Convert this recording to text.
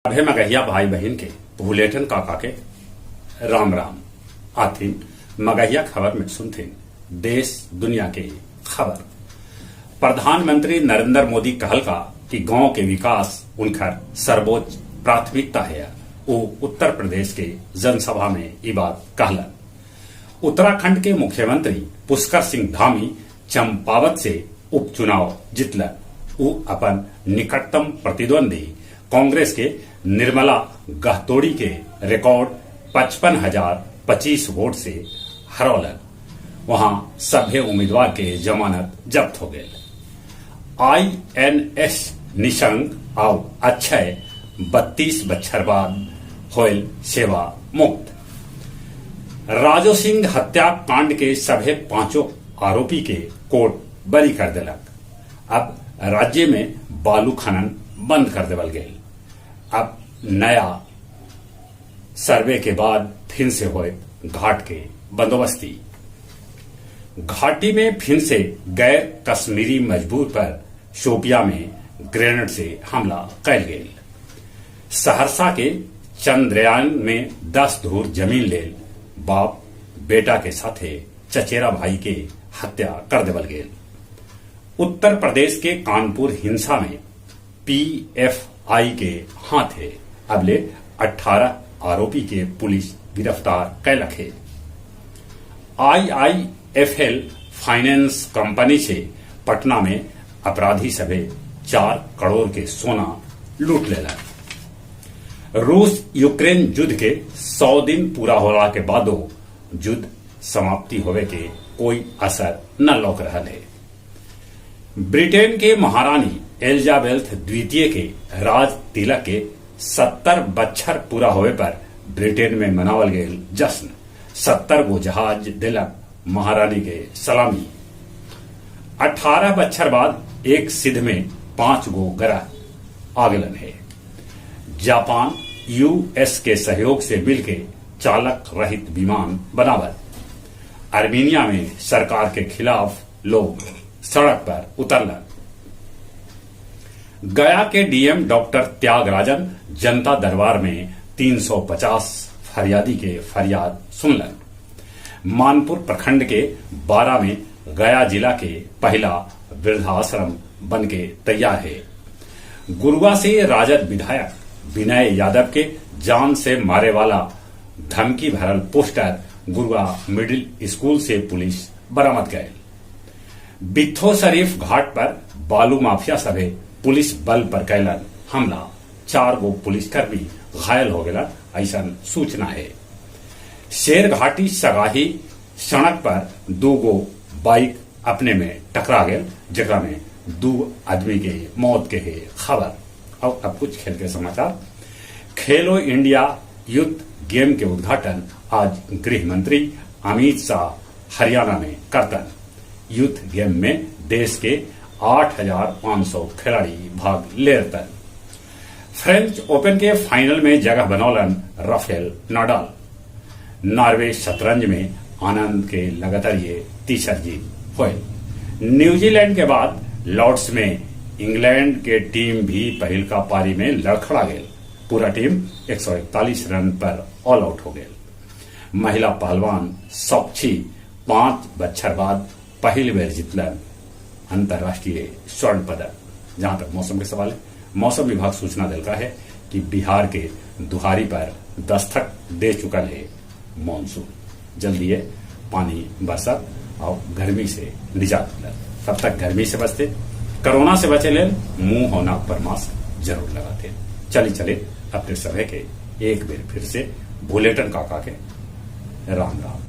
सभे मगहिया भाई बहिन के भुलेठन काका के राम राम। आथिन मगहिया खबर में सुनथिन देश दुनिया के खबर। प्रधानमंत्री नरेंद्र मोदी कहलका कि गांव के विकास उनकर सर्वोच्च प्राथमिकता है। वो उत्तर प्रदेश के जनसभा में ई बात कहलन। उत्तराखंड के मुख्यमंत्री पुष्कर सिंह धामी चंपावत से उपचुनाव जीतलन। वो अपन निकटतम प्रतिद्वंदी कांग्रेस के निर्मला गहतोड़ी के रिकॉर्ड 55,025 वोट से हरौलन। वहां सभे उम्मीदवार के जमानत जब्त हो गए। आईएनएस निशंक आउ अक्षय 32 बच्छर बाद होयल सेवा मुक्त। राजो सिंह हत्याकांड के सभे पांचों आरोपी के कोर्ट बरी कर देलक। अब राज्य में बालू खनन बंद कर देवल गेल। अब नया सर्वे के बाद फिर से होए घाट के बंदोबस्ती। घाटी में फिर से गैर कश्मीरी मजदूर पर शोपिया में ग्रेनेड से हमला कैल गेल। सहरसा के चंद्रयान में 10 धूर जमीन लेल बाप बेटा के साथे चचेरा भाई के हत्या कर देवल गेल। उत्तर प्रदेश के कानपुर हिंसा में पीएफआई के हाथ है। अबले 18 आरोपी के पुलिस गिरफ्तार कैलक है। आईआईएफएल फाइनेंस कंपनी से पटना में अपराधी सभे 4 करोड़ के सोना लूट लेला। रूस यूक्रेन युद्ध के 100 दिन पूरा होला के बादो युद्ध समाप्ति होवे के कोई असर न लौक रहा है। ब्रिटेन के महारानी एलिजाबेथ द्वितीय के राज तिलक के 70 बच्छर पूरा होवे पर ब्रिटेन में मनावल गेल जश्न। 70 गो जहाज दिलक महारानी के सलामी। 18 बच्छर बाद एक सिद्ध में 5 गो ग्रह आगलन है। जापान यूएस के सहयोग से मिलके चालक रहित विमान बनावल। आर्मेनिया में सरकार के खिलाफ लोग सड़क पर उतरलन। गया के डीएम डॉक्टर त्यागराजन जनता दरबार में 350 फरियादी के फरियाद सुनलन। मानपुर प्रखंड के 12 में गया जिला के पहला वृद्धाश्रम बन के तैयार है। गुरुआ से राजद विधायक विनय यादव के जान से मारे वाला धमकी भरल पोस्टर गुरुआ मिडिल स्कूल से पुलिस बरामद कैल। बित्थो शरीफ घाट पर बालू माफिया सभे पुलिस बल पर कैलन हमला। 4 गो पुलिसकर्मी घायल हो गया, ऐसा सूचना है। शेरघाटी सगाही सड़क पर 2 गो बाइक अपने में टकरा गए, जेकरा में 2 आदमी के मौत के है खबर। और अब कुछ खेल के समाचार। खेलो इंडिया यूथ गेम के उद्घाटन आज गृह मंत्री अमित शाह हरियाणा में करतन। यूथ गेम में देश के 8,500 खिलाड़ी भाग लेतन। फ्रेंच ओपन के फाइनल में जगह बनौलन राफेल नाडाल। नॉर्वे शतरंज में आनंद के लगातार ये तीसर जीत हुए। न्यूजीलैंड के बाद लॉर्ड्स में इंग्लैंड के टीम भी पहिलका पारी में लड़खड़ा गई। पूरा टीम 141 रन पर ऑल आउट हो गई। महिला पहलवान साक्षी 5 बच्छर बाद पहली बेर जीतलन अंतर्राष्ट्रीय स्वर्ण पदक। जहां तक मौसम के सवाल है, मौसम विभाग सूचना दिलका है कि बिहार के दुहारी पर दस्तक दे चुका है मानसून। जल्दी है पानी बरसात और गर्मी से निजात मिले। तब तक गर्मी से बचते, कोरोना से बचे ले मुंह और नाक पर मास्क जरूर लगाते। चले चले अपने सभे के एक बेर फिर से बुलेटिन काका के राम राम।